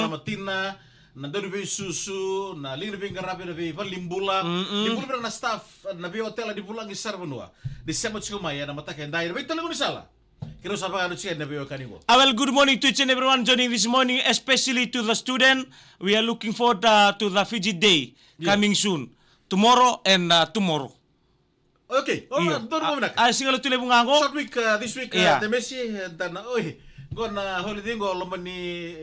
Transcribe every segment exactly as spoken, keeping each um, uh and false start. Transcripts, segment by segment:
Matina, na dau ni veisusu, na liga ni veiqaravi, na veivalenibula. Mm-mm. Ni bula vei ira na staff na veiotela ni vulagi sara vanua. Ni sema tiko mai ena mataka edai, na veitalequ ni sala. Keirau sa vakayagataka tiko na veiwekani qo. Ah, well, good morning to each and everyone joining this morning, especially to the student. We are looking forward, uh, to the Fiji Day, yeah, coming soon. Tomorrow and, uh, tomorrow. Okay, oh, io, donu, ah, vinaka. Ah, sigalevu ga qo. Short week, uh, this week, uh, yeah, Temesi, uh, dana, oi, qo na holiday qo loma ni,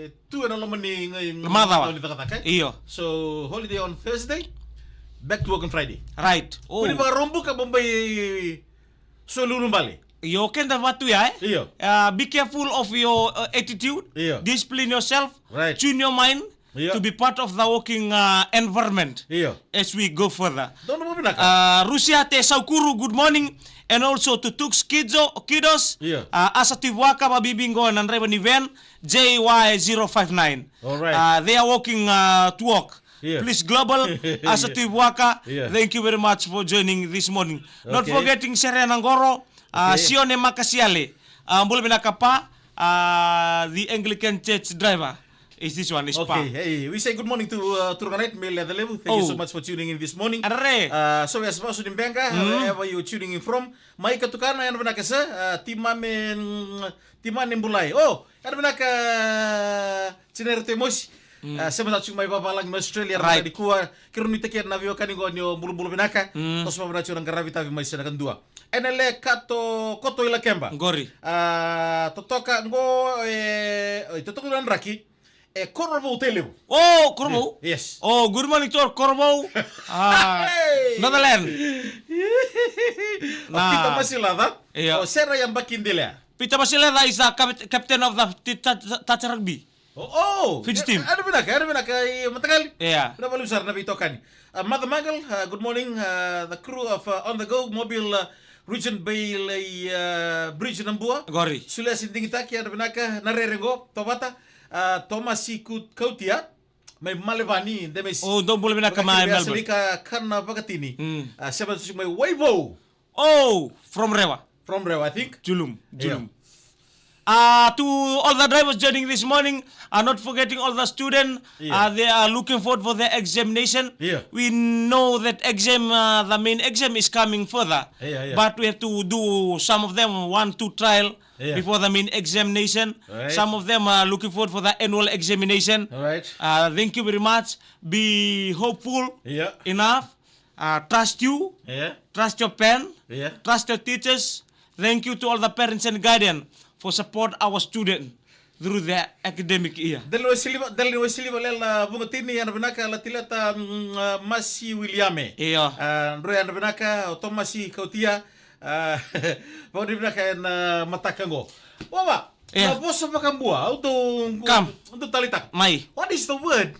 eh, tu ena loma ni, ni, macawa, ni cakacaka, eh? Io. So, holiday on Thursday, back to work on Friday. Right. Oh. Kua ni vakarobuka, mo bai soli ulubale. Io, keda vatu ya, eh? Io. Uh, be careful of your, uh, attitude. Io. Discipline yourself. Right. Tune your mind. Io. To be part of the working, uh, environment. Io. As we go further. Donu, vinaka. Uh, Rusia te Saukuru, good morning. And also to Tux Kidzo, Kidos. Io. Uh, Asa Tivuaka, vabibi qo na draiva ni van, J Y zero five nine. All right. Uh, they are working, uh, to work. Io. Please, Global, Asa Tivuaka, io, thank you very much for joining this morning. Not, okay, forgetting Serena Qoro, uh, okay, Sione Makasiale, uh, bula vinaka pa, uh, the Anglican Church driver. Is this one, is pa. Okay, hey, we say good morning to, uh, Turuganait, Mele Adalevu. Thank you so much for tuning in this morning. Are. Uh, so, yes, Vasu ni Benga, mm, wherever you're tuning in from. Mai Katukana, yadra vinaka sa, uh, Timame, mm, Timane Bulai. Oh, yadra vinaka, uh, Tinere Temosi. Mm. Uh, sema tiko mai vavalagi mai Australia, right, yadra vinaka nikua. Keirau nuitaki na veiwekani qo ni o bulubulu vinaka. Mm. Toso vinaka tiko na qaravi tavi mai se na kadua. Enele Kato, Koto Ilakeba. Qori. Ah, totoka qo, e, oi, totoka na draki. E Korovou Tailevu. Oh, Korovou? Yes. Oh, good morning to all Korovou. Ah, hey. Netherlands. Oh, na Peter Masilaca. Io. Oh, Sera Yabaki Delea. Peter Masilaca is the cap-, captain of the t-, t-, t-, touch rugby. Oh, oh. Fiji team. Yadra vinaka, yadra vinaka, i Matakali. Yeah. Vinaka vakalevu sara na veitokani. Uh, Mother Mangal, uh, good morning. Uh, the crew of, uh, On the Go Mobile, uh, Region Bay, uh, Bridge Nabua. Qori. Sulia Sidigitaki, yadra vinaka, na rere qo, Tovata, uh, Tomasi Kut-, Kautia, mai Malevani, Demesi. Oh, dou bula vinaka mai Melbourne. Kana Vakatini. Mm. Uh, sema tiko mai Waivou. Oh, from Rewa. From Rewa, I think. Julum, yeah. Julum. Uh, to all the drivers joining this morning, uh, not forgetting all the students, yeah, uh, they are looking forward for their examination. Yeah. We know that exam, uh, the main exam is coming further. Yeah, yeah. But we have to do some of them one, two trial, yeah, before the main examination. Right. Some of them are looking forward for the annual examination. All right. Uh, thank you very much. Be hopeful, yeah, enough. Uh, trust you, yeah, trust your pen, yeah, trust your teachers. Thank you to all the parents and guardian for support our student through the academic year. Dela ni Waisiliva, Dela ni Waisiliva, Lela Vugatini, yadra vinaka, Latileta, mm, uh, Masi Wiliame. Io. Uh, drau yadra vinaka, o Tomasi Kautia, uh, vakadri vinaka ena mataka qo. Vava, yeah, na vosa vakabua, au dau, kam, au dau taleitaka. Mai. What is the word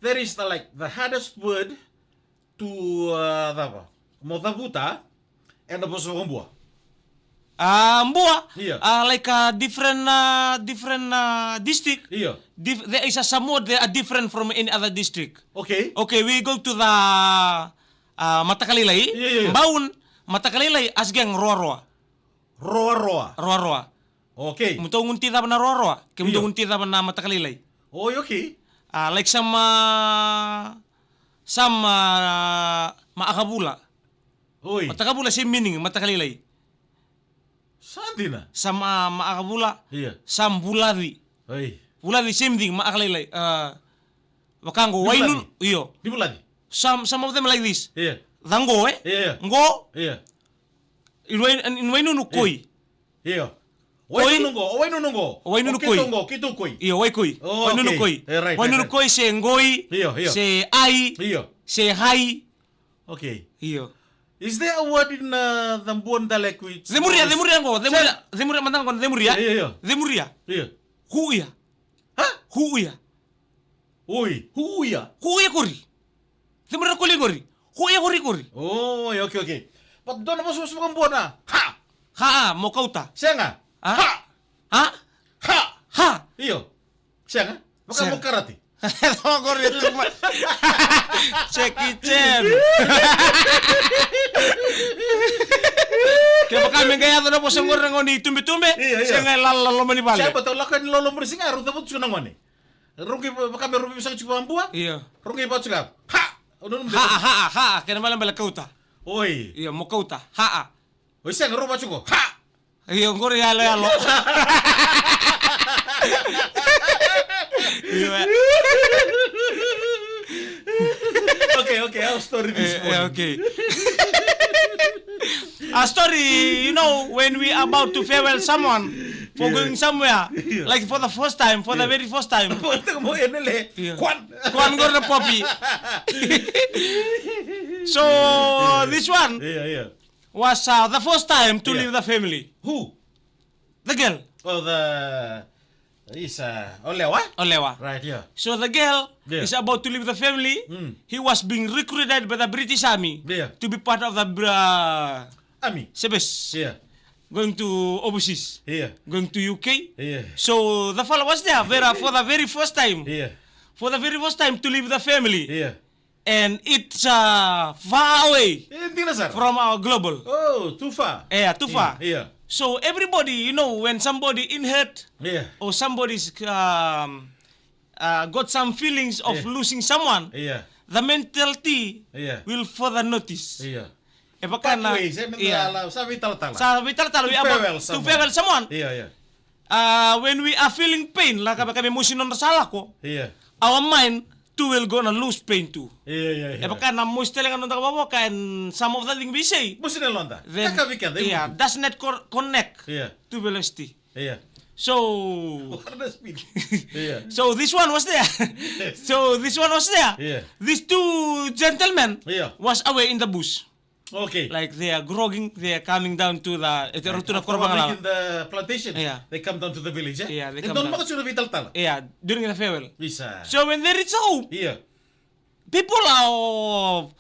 that is the, like, the hardest word to, uh, cava? Mo cavuta ena vosa vakabua. Ah, bua? Io. Ah, like a different, uh, different, uh, district. Io. Dif-, there is a some word that are different from any other district. Okay. Okay, we go to the, uh, Matakalailai. Io, io, io. Bau, Matakalailai, Asgang, Roaroa. Roaroa. Roaroa. Okay. Kemudou gunu ti cava na Roaroa? Kemudou, io, gunu ti cava na Matakalailai? Oi, okay. Ah, like some, ah, some, ah, Maakavula. Oi. Matakavula same meaning, Matakalailai. Sa dina. Some, ah, Maakavula. Io. Some Vulaci. Oi. Vulaci same thing, Maakalailai. Ah, vaka qo, ni Wainunu, Vulaci. Io. Ni Vulaci. Some, some of them like this. Io. Ca qo, eh? Io, io. Qo. Io. Ni Wai-, ni Wainunu, io, koi. Io. Koi. Wainunu qo, o Wainunu qo. O Wainunu, o keitou koi. Qo, keitou koi. Io, Waikoi. Oh, Wainunu, okay, koi. Eh, right, right, right. Wainunu koi se qoi, io, io, se ai, io, se hai. Okay. Io. Is there a word in, uh, the Buan dialect which... Cemuria, cemuria qo, cemuria, cemuria mada qo, cemuria. Io, io, io. Cemuria. Io. Huia. Ha? Huia. Oi. Huia. Huia qori. Cemuri na koli qori. Huia qori qori. Oi, okay, okay. But dua na vosavosa vakabua na ha. Ha, mo kauta. Sega. Ha? Ha? Ha. Ha. Ha. Io. Sega. Vaka, sega, mo karate. Qori e tu mai. Jackie Chan. Kevaka me qai yaco na vosa qori na gauna ni tubetube, io, io, sega, e lala loma ni vale. Sega, baleta o lako yani loloma ni siga, rau cavuta tiko na gone. Rau qai vaka me rau veiveisaqatiko vakabua. Io. Rau qai vaka tiko. Ha! O nona Ha, ha, ha, kena ibalebale kauta. Oi. Io, mo kauta. Ha, ha. Oi, sega, rau vaka tiko. Ha! Io, qori yaloyalo. Io, e. Okay, okay, our story this Eh, eh, morning. Okay. A story, you know, when we about to farewell someone for Yeah. going somewhere, Yeah. like for the first time, for the Yeah. very first time. Mo enele. Yeah. Kwan. Kwan qori na popi. So, Yeah. this one Yeah, yeah. was, uh, the first time to Yeah. leave the family. Who? The girl. Oh, the, is, uh, o lewa? O lewa. Right, yeah. So the girl Yeah. is about to leave the family. Mm. He was being recruited by the British Army Yeah. to be part of the, uh, Army. service. Yeah. Going to overseas. Yeah. Going to U K. Yeah. So the fellow was there very, for the very first time. Yeah. For the very first time to leave the family. Yeah. And it's, uh, far away Eh, dina sara. from our global. Oh, too far. Yeah, too far. Yeah. So everybody, you know, when somebody in hurt Yeah. or somebody's, um, uh, got some feelings of Yeah. losing someone, Yeah. the mentality Yeah. will further notice. Yeah. E vaka Part na ways, eh, mental, yeah. sa veitalatala. Sa veitalatala, To we about farewell to someone. farewell someone. Yeah, yeah. Uh, when we are feeling pain, like, vaka me mosi nona sa lako, Yeah. our mind too will gonna lose pain too. Yeah, yeah, yeah. E vaka na mosi tale ga noda vakavoka and some of the thing we say, Mosi na yaloda. then, Kakavi keda, yeah, imutu. does not co-, connect Yeah. to velocity. Yeah. So, What does it mean? Yeah. so this one was there. So this one was there. Yeah. These two gentlemen Yeah. was away in the bush. Okay. Like they are grogging, they are coming down to the, eh, Right. to the After one week Korobangala. in the plantation, Yeah. they come down to the village, eh? Yeah, they They come don't down. maka sura veitalatala. Yeah, during the farewell. Isa. So when they reach home, Yeah. people are all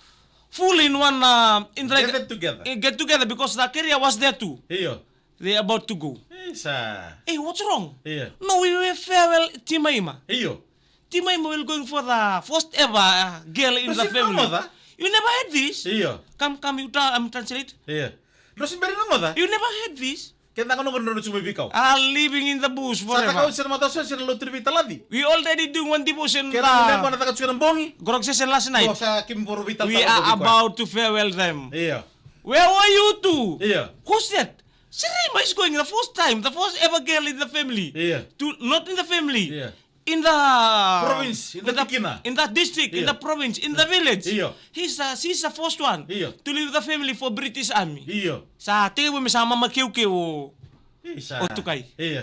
full in one, uh, in the Gathered together. eh, get together because the carrier was there too. Io. They about to go. Isa. Hey, what's wrong? Io. No, we were farewell, Timaima. Io. Timaima will going for the first ever, uh, girl in Does the it family. know mother? You never had this? Io. Come, come, you try, I'm translate. Io. Does it very know mother? You never had this? Keda ga noqu drau na tiko mai veikau. Are living in the bush Sa taka forever. Au sena mata so sena lotu ni veitalaci. We already doing one devotion Keda ga the na taka tiko na bogi. Grog session last night. Ko sa kimi voro veitalaci We are about to farewell them. Io. Where were you two? Io. Who's that? Sirima is going the first time, the first ever girl in the family. Io. To, not in the family. Io. In the Province, in the in the, tikina. in the district, in Io. the province, in the village. Io. He's a, she's the first one Io. to leave the family for British army. Io. Sa tekivu me sa mama keukeu o, Isa. o Tukai. Io.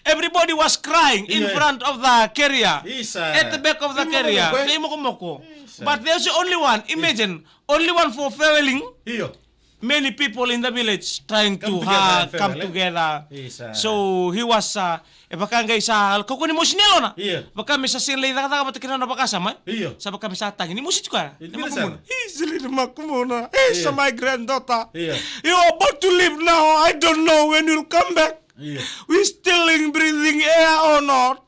Everybody was crying in Io. front of the carrier. Isa. At the back of the Kei carrier. mokomoko, eh? Kei mokomoko. Isa. But there's only one. Imagine, only one for farewelling. Io. Many people in the village trying Come to together ha, and come farewell, eh? together. Isa. So he was, uh, e vaka qai sa kaukaua ni mosi ni yalona. Io. Vaka me sa sega ni lai cakacaka vata kei na nona vakasama, eh? Io. Sa vaka me sa tagi ni mosi tiko ya. Io, Na dina makubu sara. na. He's a little makubu na. He's Io. my granddaughter. Io. You are about to leave now. I don't know when you'll come back. Io. We still in breathing air or not.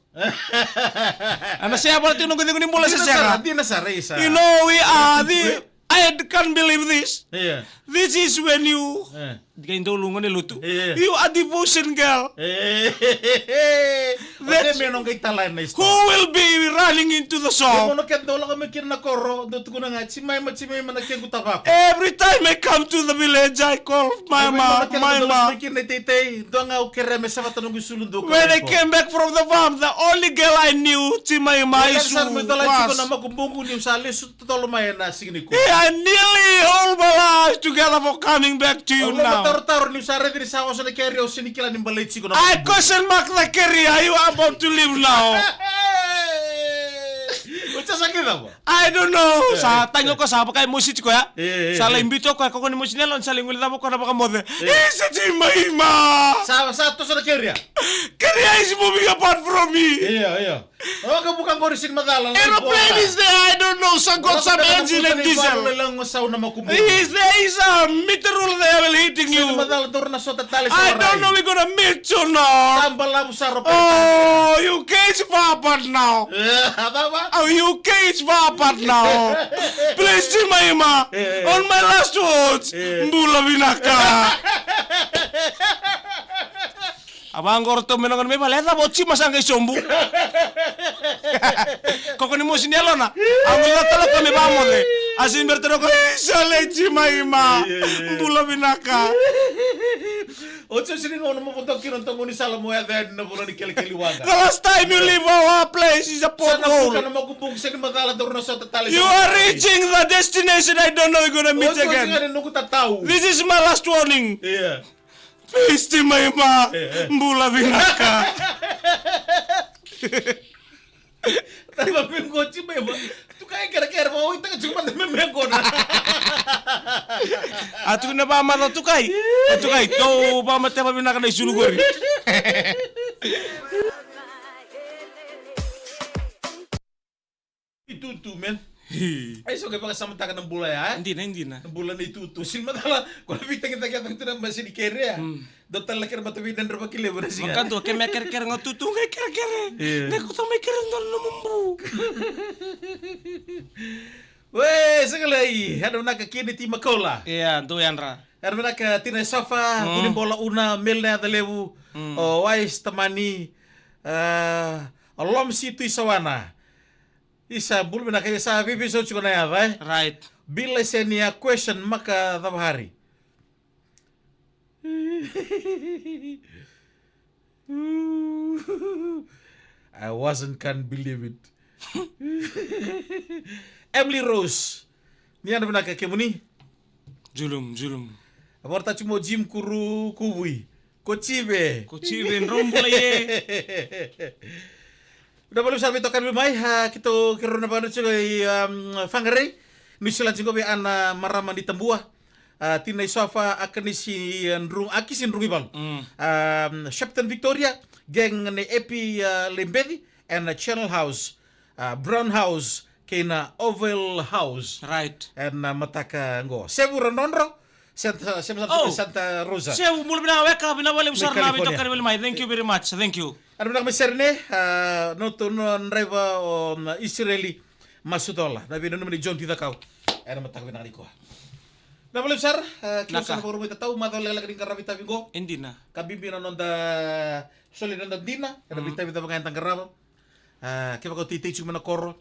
Ana se a vara tiko na qo cegu ni bula se Dina sara, sega. dina sara, isa. You know, we are the, Io. I can't believe this. Io. This is when you Io. Qai dau luga ni lotu. Io. You are devotion girl. Io. That's Ote me no qai tala na Who istoria. will be running into the Io, shop? mono ke dau lako mai kina na koro, dau tukuna ga, Timaima, Timaima na kequ tavako. Every time I come to the village, I call my Io, ma, mono ke my dau lako ma. mai kina na iteitei, dua ga au kerea me savata noqu isulu dua When I koro. came back from the farm, the only girl I knew, Timaima, Io, is sara mai who tola tiko na was. makubuqu niu sa lesu totolo mai ena siga nikua. Yeah, I nearly hold my life together for coming back to you Au loma now. tarotaro niu sa raica ni sa oso na carrier au sega ni kila ni baleti tiko na I makubuqu. question mark the carrier. You are about to leave now. Oti sa kila va? I don't know. Yeah, Sa yeah. tagi o koya sa vaka e mosi tiko ya. Yeah, yeah, Sa lai yeah. biuta o koya, kaukaua ni mosi ni yalona, sa lai guilecava o koya na vakamoce. Yeah. Isa Timaima. Sa, sa toso na carrier. Carrier is moving apart from me. Io, io. Oka vuka qori sega ni macala. Aeroplane is there, I don't know, sa got some engine and diesel. Is there is a meteor there will hitting you. Sega ni macala, dou na sota tale sa I don't know we're gonna meet or not. Sa balavu sa ro Oh, U K is far apart now. Eh, cava? Oh, U K is far apart now. Please, Timaima, Eh, eh. on my last words, Eh. bula vinaka. A vaqo ratou me na gone mai vale, e cava o Jima sa qai sobu. Koko ni mosi ni yalona. A gole tale ko me vamoce. A sibera tale ko, "Isa le Jima ima. Bula vinaka." O Jima sini gauna mo vodo kina togo ni sala mo yaco yani na vula ni kelekele waqa. The last time you leave our place is a pothole. Sana makubuku sini macala daru na sota tale. You are reaching the destination I don't know you're gonna meet again. O Jima sini gauna noqu tatau. This is my last warning. Yeah. Please, Jima ima. Eh, eh. Bula vinaka. Tava me qo Jima ima. Tukai kerekere, vakaoitaka tiko mada me me qo na. A tukuna vamata o Tukai. O Tukai, tou vakamateva vinaka na isulu qori. Itutu, man. Hi. Ai, so qai vakasamataka na bula ya, e? Dina, dina. Na bula na itutu. Sini macala, ko na veitagitaki yaco tu na basi ni kerea. Mm. Dua tale na kere mata veidredre vakilevu na siga. Vakadua, ke me kerekere ga tutu, qai kerekere. Io. Qai kuta mai kere dua na nomu bu. We, sega lai, yadra vinaka Kennedy Makola. Ia, dou yadra. Yadra vinaka Tina Esofa, mm, Vunibola Una, Melina Yacalevu, mm, o Wais Tamani, ah, o Lomsi Tui Sawana. Isa, bula vinaka, isa, veiveisau tiko na yaca, e? Right. Bila Isenia, question, maka cava hari? I wasn't, can't believe it. Emily Rose, ni yadra vinaka kemuni? Julum, julum. A vorata tiko mo Jim Kuru Kuvui. Ko Chive. Ko Chive, drau bula ye. Vinaka vakalevu sara veitokani vei mai, a, keitou keirau na vakadreti tiko i, um, Faqare, New Zealand tiko vei Ana Marama ni Tabua, a, Tina Isofa, Akanisi, a, Dru-, Akisi Drugivalu. Mm. Um, Shepton Victoria, gang nei Epi, a, Lebeci, and a Channel House, a, Brown House, kei na Oval House. Right. Ena mataka qo. Sevu Radrodro, Santa, Santa, oh, Santa Rosa. Sevu, bula vinaka weka, vinaka vakalevu sara na veitokani vei mai. Thank you very much. Thank you. Yadra vinaka mai Serene, a, notou na draiva o, na Isireli Masutola. Na veinanumi nei John Tui Cakau. Ena mataka vinaka nikua. Vinaka vakalevu sara, a, keitou sa na vakarau mai tatau, macawa lekaleka ni qaravi tavi qo. E dina. Ka bibi na noda soli na noda dina, ena, mm, veitavi cava ga eda qarava. A, kevaka o teitei tiko mai na koro,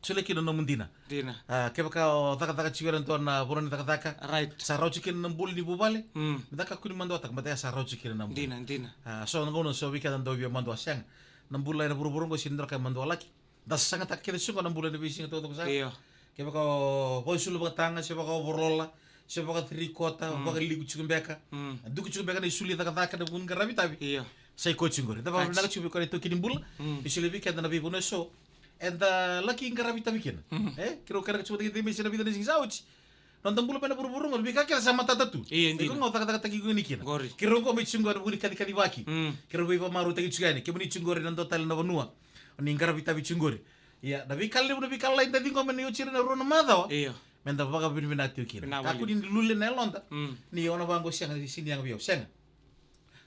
solia kina na nomu dina. Dina. A, kevaka o cakacaka tiko ena dua na vanua ni cakacaka. Right. Sa rawa tiko kina na bula ni vuvale. Mm. Me da kakua ni maduataka, baleta ya sa rawa tiko kina na bula. Dina, dina. A, so na gauna so vei keda dau via madua, sega. Na bula ena vuravura qo sega ni dua na ka e madualaki. Da sasagataka kece tiko na bula ena veisiga taucoko sara. Io. Kevaka o vakaisulu vakataga, se vakaovarola, se vakatirikota, mm, vakaliku tiko beka. Mm. Duki tiko beka na isulu ni cakacaka ena vuku ni qaravi tavi. Io. Sa i koya tiko qori. Da vakavinavinaka tiko vei koya na itaukei ni bula. Mm. Ni solia vei keda na veivanua eso eda laki qaravi tavi kina. Mm. E, keirau kerekere tiko vata kei Temi se na vica na siga sa oti. Noda bula mai na vuravura qori, veika kece sa matata tu. Io, dina. Iko ga o cakacakataki iko yani kina. Qori. Keirau qo mai tiko qori ena vuku ni kacikacivaki. Mm. Keirau veivakamarautaki tiko yani. Kemuni tiko qori ena dua tale na vanua ni qaravi tavi tiko qori. Ia, na veika levu, na veika lalai da ciqoma ena iotioti ni rua na macawa. Io. Meda vakavinavinaka tiko kina. Vinaka vakalevu. Kakua ni lule na yaloda. Mm. Ni o na vaqo sega, ni sega ni yaga vei au, sega.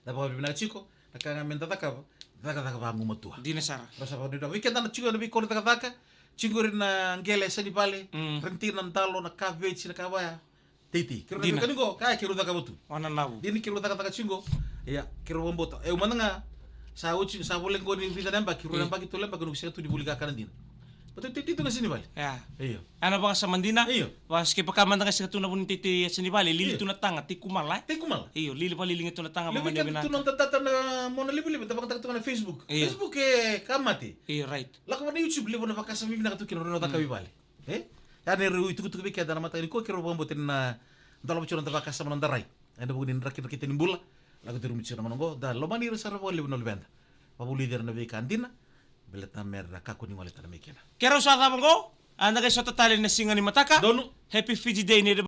Da vakavinavinaka tiko, na ka ga meda cakava, cakacaka vagumatua. Dina sara. Ra sa vakavinavinaka. Vei keda na tiko ena veikoro ni cakacaka, tiko qori na qele, yasa ni vale, mm, renitaki na dalo, na kaveji, na ka vaya. Teitei. Keirau na, dina, veika ni qo, ka keirau cakava tu. Wananavu. Dina ni keirau cakacaka tiko qo. Ia, keirau vakabauta. E, au mada ga, sa oti, sa voleka qo ni vica na yabaki, rua na, mm, yabaki, tolu na yabaki, noqu sega tu ni voli kakana dina. Baleta teitei tu ga yasa ni vale. Ia. Io. Ena vakasama dina. Io. Vaka, kevaka mada ga sega tu na vanua ni teitei yasa ni vale, lili, io, tu na taga, tei kumala, e? Tei kumala. Io, lili, vakaliliga tu na taga, levu vaka ni, keda tu na noda data na mona livaliva, da vakataka tu ga na Facebook. Io. Facebook e ka mate. Io, right. Lako vaka na YouTube, levu na vakasama vinaka tu kina, rau na caka, mm, veivale. E? Ya na rau itukutuku vei keda na mataka nikua, keirau vakabauta ni na dolava tiko na noda vakasama, na noda rai. Ena vuku ni drakidrakita ni bula. Lako curuma tiko na gauna qo, da lomani ira sara vakalevu na luveda. Vakavulici ira na veika dina. Baleta mera kakua ni gole tale mai kina. Keirau sa cava qo, eda qai sota tale na siga ni mataka. Donu. Happy Fiji Day ni